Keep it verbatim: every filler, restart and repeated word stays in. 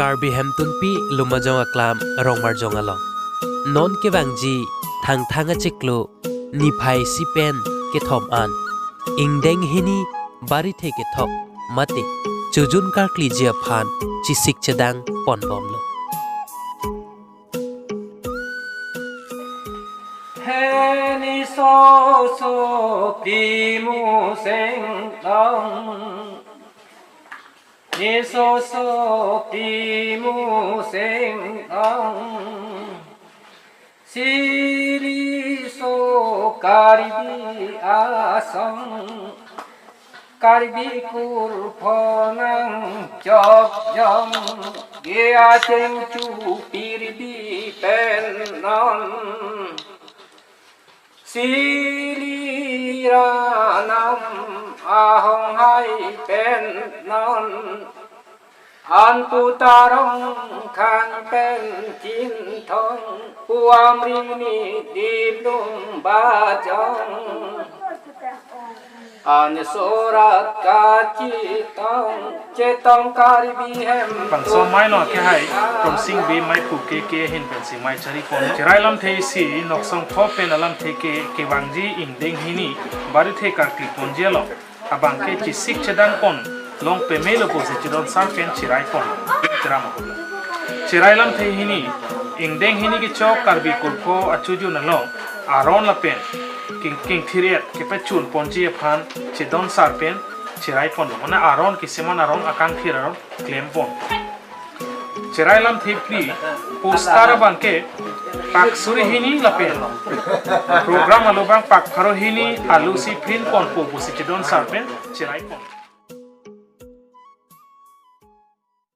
Karbi Hemtunpi Lumajong Aklam Rongmarjong along non kevangji Thangthang achiklo niphai isi pen kethom an ingdeng hini barithe kethok mate chojun karkliji aphan chesik chedang ponbomlo. Heni soso pimu seng dong. Ni soso pimu seng dong. Sili so Karbi asong. Karbi kurpho nangchokjong. Ge acheng chupirbi pen non. Sili ranam ahong hai pen non. Anputarong khang pen Chinthong, pu amri ni dimdum bajong. An surat kachetong, chetong Karbi hem. Bangso maino akehai Kromsing Bey maiphu ke ke ahin pensi mai charipon. Cherai lamthe isi Noksong Pho pen alamthe ke kevangji ingdeng hini barithe karkli ponji along abangke chesik chedang pon long pemelo pusi chedon sar pen cheraipon. Drama hula. Cherai lamthe hini, ingdeng hini kechok Karbi kurpho achojun along aron lapen king king thir-et kepachun ponji aphan chedon sar pen cheraipon. Mane aron kiseman aron akangthir aron klempon. Cherai lamthe phli, poster abangke pak suri hini lapen program alo abang pak pharo hini alo si print ponpo pusi chedon sar pen cheraipon.